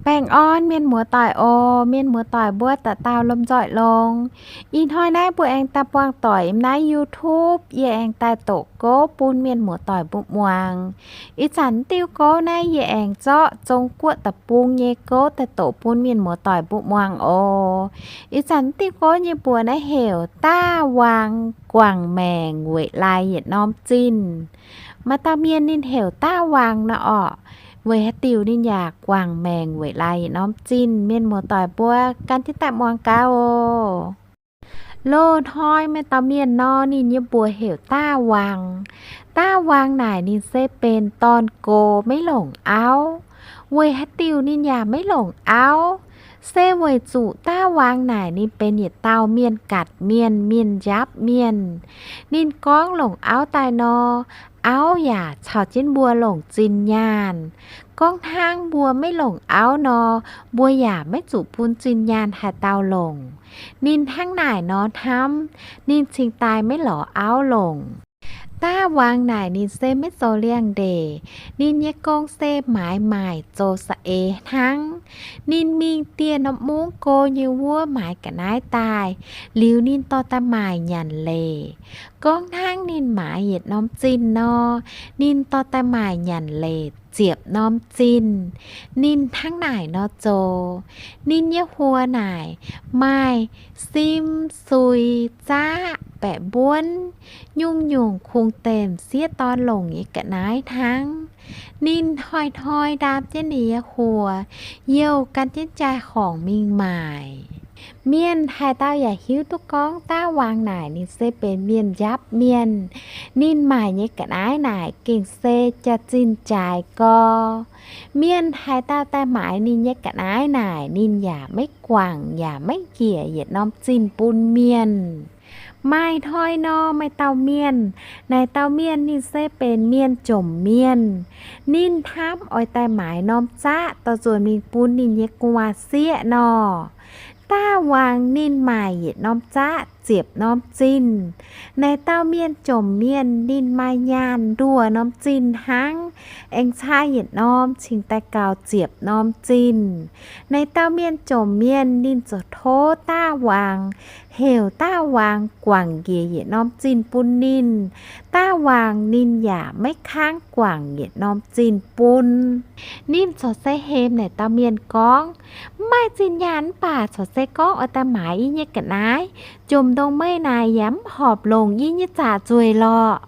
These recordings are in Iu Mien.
Baengh orn mienh muoz-doic oc. Mienh muoz-doic mbuo dauh dauh lomh nzoih longx. Ih hnoi naaiv mbuo aengx daaih buangh doic yiem naaiv YouTube, yie aengx daaih doqc gouv bun mienh muoz-doic mbuo muangx. Ih zanc diuh gouv naaiv yie aengx zorqv Zong Guoqv deic-bung nyei gouv daaih doqc bun mienh muoz-doic mbuo muangx oc. Ih zanc diuh gouv nyei mbuox naaiv heuc Daav Waang Guangc Maengc Weic Lai Yietc Norm Zinh. Maaih dauh mienh ninh heuc Daav Waang nor orqc. Weic haaix diuc ninh yaac guangc maengc weic lai yietc norm zinh? Mienh muoz-doic mbuo gan jienv daaih muangx gaax oc. Loz-hnoi maaih dauh mienh nor, ninh nyei mbuox heuc Daav Waang. Daav Waang naaic ninh se benx dorn-gox maiv longc auv. Weic haaix diuc ninh yaac maiv longc auv? Se weic zuqc Daav Waang naaic ninh benx yietc dauh mienh gatc mienh, mienh njapv mienh. Ninh gorngv longc auv daaih nor, auv yaac caux jienv mbuo longc zinh nyaanh. Gorngv hnangv mbuo maiv longc auv nor, mbuo yaac maiv zuqc bun zinh nyaanh haaix dauh longc. Ninh hnangv naaic nor hnamv, ninh cingx daaih maiv lorz auv longc. Daav Waang naaic ninh se maiv zoux liangx-ndeic. Ninh nyei gong se maaiz maaic zoux saeng-eix hnangv. Ninh mingh dieh norm mungv go nyei wuov maaiz ga'naaiv daaih, liuz ninh dorh daaih maaic nyanc leic. Gorngv hnangv ninh maaiz yietc norm zinh nor, ninh dorh daaih maaic nyanc leic ziepc norm zinh. Ninh hnangv naaic nor zoux. Ninh nyei huox naaic maaih sim, sui, zaqv, baeqc mbuonv, nyungc-nyungc kungx demh sieqv dorn longc nyei ga'naaiv hnangv. Ninh hnoi-hnoi ndaam jienv ninh nyei huox, youh gan jienv jai-horngc mingh maaic. Mienh haaix dauh yaac hiuv duqv gorngv Daav Waang naaic ninh se benx mienh njapv mienh. Ninh maaic nyei ga'naaiv naaic gengh se jaax-zinh jaaix gor. Mienh haaix dauh daaih maaiz ninh nyei ga'naaiv naaic, ninh yaac maiv guangc yaac maiv njiec yietc norm zinh bun mienh. Maaih hnoi nor, maaih dauh mienh. Naaic dauh mienh ninh se benx mienh jomc mienh. Ninh hnamv oix daaih maaiz norm zaqv dorh nzuonx mingh bun ninh nyei gu'nguaaz-sieqv nor. Daav Waang ninh maaic yietc norm zaqv ziepc norm zinh. Naaic dauh mienh jomc mienh ninh maaih nyaanh nduoh norm zinh hnangv, aengx caa yietc norm cingx daaih gaux ziepc norm zinh. Naaic dauh mienh jomc mienh ninh ziouc tov Daav Waang, heuc Daav Waang guangc njiec yietc norm zinh bun ninh. Daav Waang ninh yaac maiv kangv guangc yietc norm zinh bun. Ninh corc se hemx naaic dauh mienh gorngv, mv maaih zinh nyaanh mv baac corc se gorngv oix daaih maaiz yie nyei ga'naaiv, jomc ndongc meih naaic yaac mv horpc longc yie nyei zaqc nzueic lorqc.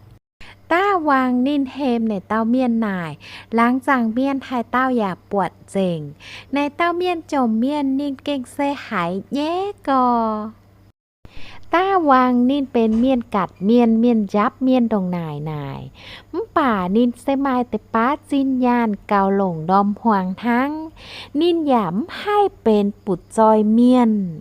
Daav Waang ninh hemx naaic dauh mienh naaic, laangz zaangc mienh haaix dauh yaac buatc nzengc. Naaic dauh mienh jomc mienh ninh gengh se haiz nyaiv gor. Daav Waang ninh benx mienh gatc mienh, mienh njapv mienh ndongc naaic naaic, mv baac ninh se maaih deix baav zinh nyaanh gaux longc ndorm hmuangx hnangv. Ninh yaac mv haih benx butv-zoih mienh.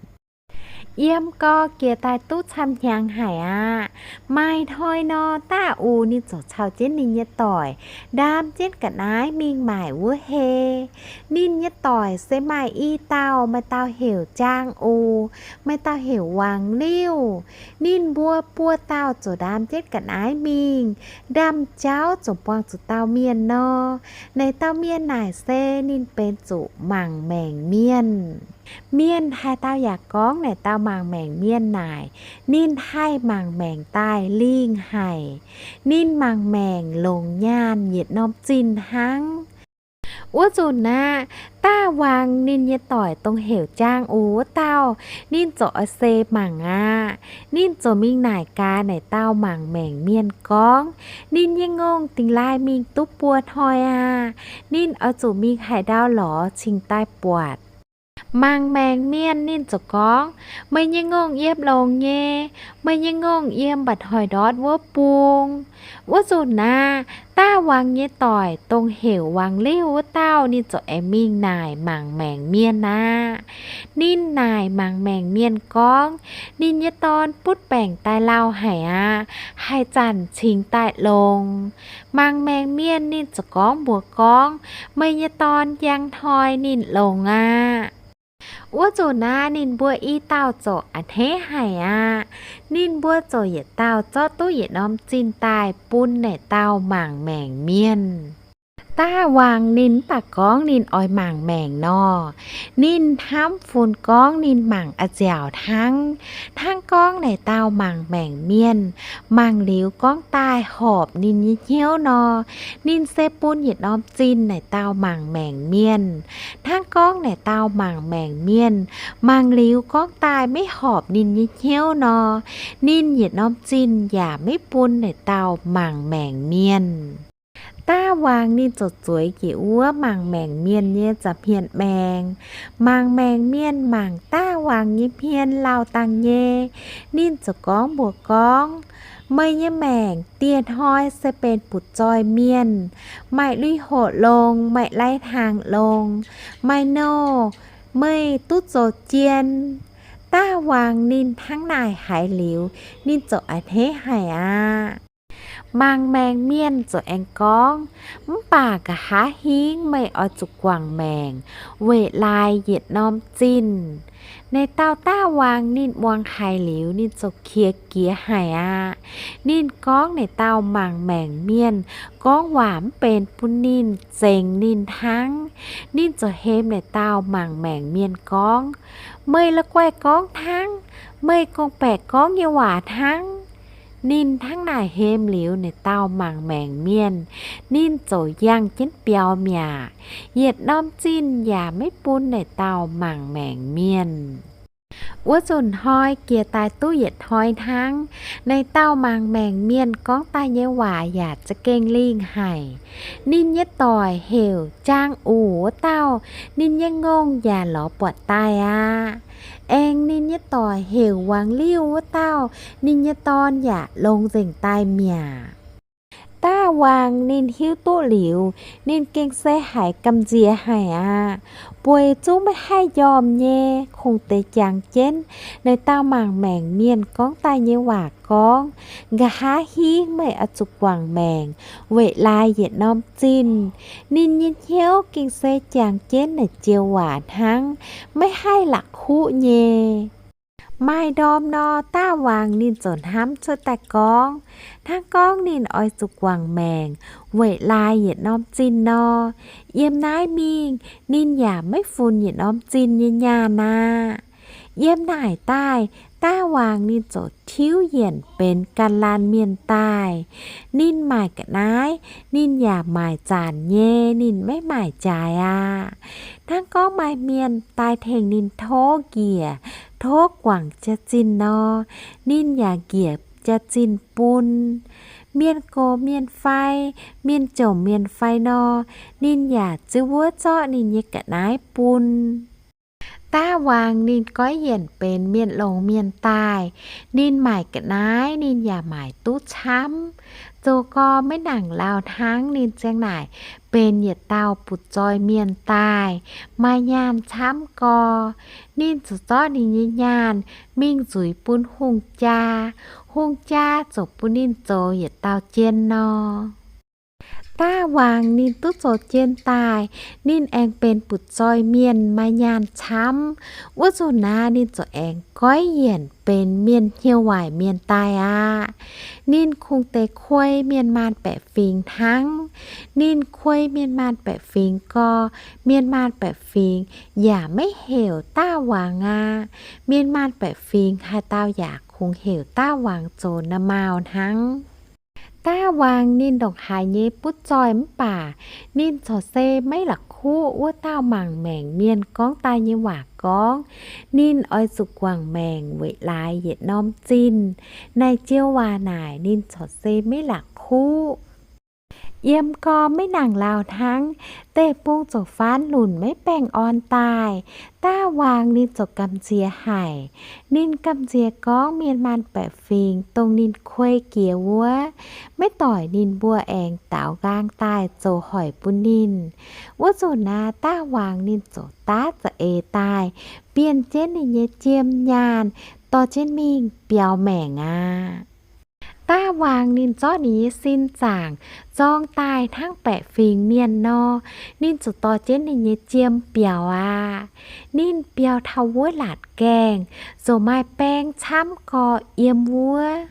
Yiem gau jiex daaih duqv camv hnyangx haic aqv. Maaih hnoi nor, Daav Uix ninh ziouc caux jienv ninh nyei doic ndaam jienv ga'naaiv mingh maaic wuov hei. Ninh nyei doic se maaih i dauh, maaih dauh heuc Jaang Uix, maaih dauh heuc Waangc Liuh. Ninh mbuo buo dauh ziouc ndaam jienv ga'naaiv mingh. Ndaamv jauv ziouc buangh zuqc dauh mienh nor. Naaic dauh mienh naaic se ninh benx zuqc mangc maengc mienh. Mienh haaix dauh yaac gorngv naaic dauh mangc maengc mienh naaic, ninh haih mangc maengc daaih lingh haic. Ninh mangc maengc longc nyaanh yietc norm zinh hnangv. Wuov nzunc aqv, Daav Waang ninh nyei doic dongh heuc Jaang Uix wuov dauh, ninh ziouc oix se mangc aqv. Ninh ziouc mingh naaic gaax naaic dauh mangc maengc mienh gorngv, ninh nyei ngongh dingx laaih mingh duqv buo hnoi aqv. Ninh oix zuqc mingh haaix ndau lorz cingx daaih buatc. Mangc maengc mienh ninh ziouc gorngv, meih nyei ngongh yiem longx nyei. Meih nyei ngongh yiem mba'hnoi ndortv wuov bung. Wuov nzunc aqv, Daav Waang nyei doic dongh heuc Waangc Liuh wuov dauh ninh ziouc aengx mingh naaic mangc maengc mienh aqv. Ninh naaic mangc maengc mienh gorngv, ninh nyei dorn butv baengc daaih lauh haic aqv, haaix zanc cingx daaih longx? Mangc maengc mienh ninh ziouc gorngv mbuox gorngv, meih nyei dorn njang hnoi ninh longx aqv. Wuov nzunc aqv, ninh mbuo i dauh ziouc a'hneiv haic aqv. Ninh mbuo ziouc yietc dauh zorqv duqv yietc norm zinh daaih bun naaic dauh mangc maengc mienh. Daav waangc ninh mv baac gorngv ninh oix mangc maengc nor, ninh hnamv funx gorngv ninh mangc a'nziaauc hnangv. Hnangv gorngv naaic dauh mangc maengc mienh, mangc liuz gorngv daaih horpc ninh nyei hnyouv nor, ninh se bun yietc norm zinh naaic dauh mangc maengc mienh. Hnangv gorngv naaic dauh mangc maengc mienh, mangc liuz gorngv daaih maiv horpc ninh nyei hnyouv nor, ninh yietc norm zinh yaac maiv bun naaic dauh mangc maengc mienh. Daav waangc ninh ziouc zueiz njiec wuov mangc maengc mienh nyei za'hmien maengc. Mangc maengc mienh mangc daav waangc nyei hmien lauh dangh nyei. Ninh ziouc gorngv mbuox gorngv, meih nyei maengc dieh hnoi se benx butv-zoih mienh, maaih lui-hoqc longx, maaih lai-hnaangx longx, maaih nouh, meih duqv zoux jien. Daav waangc ninh hnangv naaic haiz liuz, ninh ziouc a'hneiv haic aqv. Mangc maengc mienh ziouc aengx gorngv, mv baac nqa'haav hingv meih oix zuqc guangc maengc weic laaix yietc norm zinh. Naaic dauh daav waangc ninh muangx haiz liuz, ninh ziouc qiex jiez haic aqv. Ninh gorngv naaic dauh mangc maengc mienh gorngv waac mv benx bun ninh, zengx ninh hnangv. Ninh ziouc hemx naaic dauh mangc maengc mienh gorngv, meih la'guaih gorngv hnangv, meih gorngv-baeqc gorngv nyei waac hnangv. Ninh hnangv naaic hemx liuz naaic dauh mangc maengc mienh, ninh ziouc yangh jienv biaux mi'aqv. Yietc norm zinh yaac maiv bun naaic dauh mangc maengc mienh. Wuov nzunc hnoi jiex daaih duqv yietc hnoi hnangv, naaic dauh mangc maengc mienh gorngv daaih nyei waac yaac za'gengh lingh haic. Ninh nyei doic heuc Jaang Uc wuov dauh, ninh nyei ngongh yaac lorz buatc daaih aqv. Aengx ninh nyei doic heuc Wangc Liuh wuov dauh, ninh nyei dorn yaac longx nzengc daaih mi'aqv. Daav waangc ninh hiuv duqv liuz, ninh gengh se haiz gamh nziex haic aqv. Bueix zungv maiv haih njormh nyei, kungx deix jangx jienv naaic dauh mangc maengc mienh gorngv daaih nyei waac gorngv, nqa'haav hingv meih oix zuqc guangc maengc weic laaix yietc norm zinh. Ninh nyei hnyouv gengh se jangx jienv naaic joux waac hnangv, maiv haih la'kuqv nyei. Maaih ndorm nor, daav waangc ninh ziouc hnamv cuotv daaih gorngv, hnangv gorngv ninh oix zuqc guangc maengc weic laaix yietc norm zinh nor, yiem naaiv mingh ninh yaac maiv funx yietc norm zinh nyei nyaanh aqv. Yiem naaic daaih, daav waangc ninh ziouc tiuv yienc benx ganh laanh mienh daaih. Ninh maaic ga'naaiv, ninh yaac maaic zanc nyei, ninh maiv maaic jaaix aqv. Hnangv gorngv maaih mienh daaih tengx ninh tov njiec, tov guangc jaax-zinh nor, ninh yaac njiec jaax-zinh bun. Mienh gox mienh fai, mienh jomc mienh fai nor, ninh yaac ziouc wuov zorqv ninh nyei ga'naaiv bun. Daav waangc ninh goiv yienc benx mienh longx mienh daaih. Ninh maaic ga'naaiv, ninh yaac maaic duqv camv. Zoux gau maiv nangc lauh hnangv ninh ziang naaic benx yietc dauh butv-zoih mienh daaih, maaih nyaanh camv gau. Ninh ziouc zorqv ninh nyei nyaanh mingh nzuiz bun hungh jaa. Hungh jaa ziouc bun ninh zoux yietc dauh jien nor. Daav waangc ninh duqv zoux jien daaih, ninh aengx benx butv-zoih mienh maaih nyaanh camv. Wuov nzunc naaiv ninh ziouc aengx goiv yienc benx mienh hnyouv waaic mienh daaih aqv. Ninh kungx deix kuei mienh maanh baeqc fingx hnangv. Ninh kuei mienh maanh baeqc fingx gau, mienh maanh baeqc fingx yaac maiv heuc daav waangc aqv. Mienh maanh baeqc fingx haaix dauh yaac kungx heuc daav waangc zoux na'maauh hnangv. Daav waangc ninh ndongc haaix nyei butv zoih mv baac, ninh corc se maiv la'kuqv wuov dauh mangc maengc mienh gorngv daaih nyei waac gorngv, ninh oix zuqc guangc maengc weic laaix yietc norm zinh. Naaic joux waac naaic ninh corc se maiv la'kuqv. Yiem gau maiv nangc lauh hnangv, deic-bung ziouc faanv lunc maiv baengh orn daaih. Daav waangc ninh ziouc gamh nziex haic. Ninh gamh nziex gorngv mienh maanh baeqc fingx dongh ninh kuei jiex wuov, maiv doic ninh mbuo aengx daaux nqaang daaih zoux hoic bun ninh. Wuov nzunc naaiv daav waangc ninh ziouc daav za'eix daaih, bienh jienv ninh nyei jiem nyaanh, dorh jienv mingh biaux maengc aqv. Daav waangc ninh zorqv ninh nyei sin zaangc zorng daaih hnangv baeqc fingx mienh nor, ninh ziouc dorh jienv ninh nyei jiem biaux aqv. Ninh biaux taux wuov laatc gaengh, ziouc maaih baeng camv gau yiem wuov.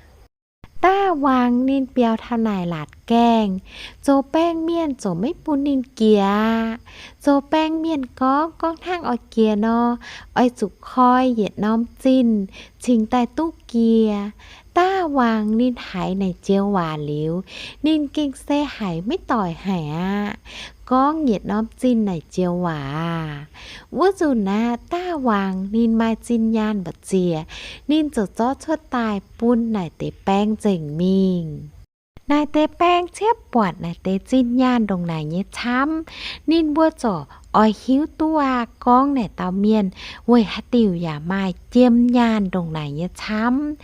Daav wangc ninh biaux taux naaic laatc gaengh, zoux baeng mienh ziouc maiv bun ninh jiex aqv. Zoux baeng mienh gorngv, gorngv hnangv oix jiex nor, oix zuqc koi yietc norm zinh cingx daaih duqv jiex. Daav wangc ninh haiz naaic joux waac liuz, ninh gengh se haiz maiv doic haic aqv. Gorngv yietc norm zinh naaic joux waac aah. Wuov nzunc aeqv, daav wangc ninh maaih zinh nyaanh mbu'ziex, ninh ziouc zorqv cuotv daaih bun naaic deix baeng nzengc mingh. Naaic deix baeng ciev buatc naaic deix zinh nyaanh ndongc naaic nyei camv, ninh mbuo ziouc oix hiuv duqv aqv gorngv naaic dauh mienh weic haaix diuc yaac maaih jiem nyaanh ndongc naaic nyei camv.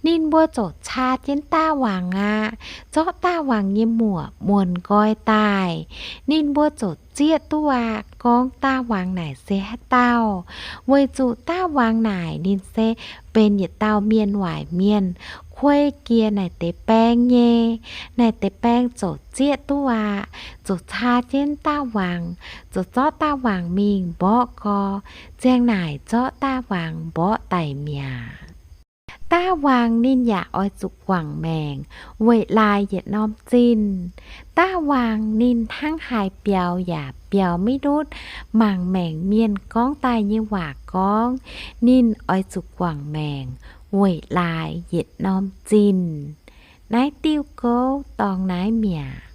Ninh mbuo ziouc caa jienv daav wangc aqv, zorqv daav wangc nyei muoc muonc nqoi daaih. Ninh mbuo ziouc zieqv duqv aqv gorngv daav wangc naaic se haaix dauh, weic zuqc daav wangc naaic ninh se benx yietc dauh mienh waaic mienh, kuei jiex naaic deix baeng nyei. Naaic deix baeng ziouc zieqv duqv aqv, ziouc caa jienv daav wangc, ziouc zorqv daav wangc mingh mborqv gau, ziang naaic zorqv daav wangc mborqv daic mi'aqv. Daav wangc ninh yaac oix zuqc guangc maengc weic laaix yietc norm zinh. Daav wangc ninh hnangv haaix biaux yaac biaux maiv ndutv mangc maengc mienh gorngv daaih nyei waac gorngv, ninh oix zuqc guangc maengc weic laaix yietc norm zinh. Naaiv diuh gouv dorngx naaiv mi'aqv.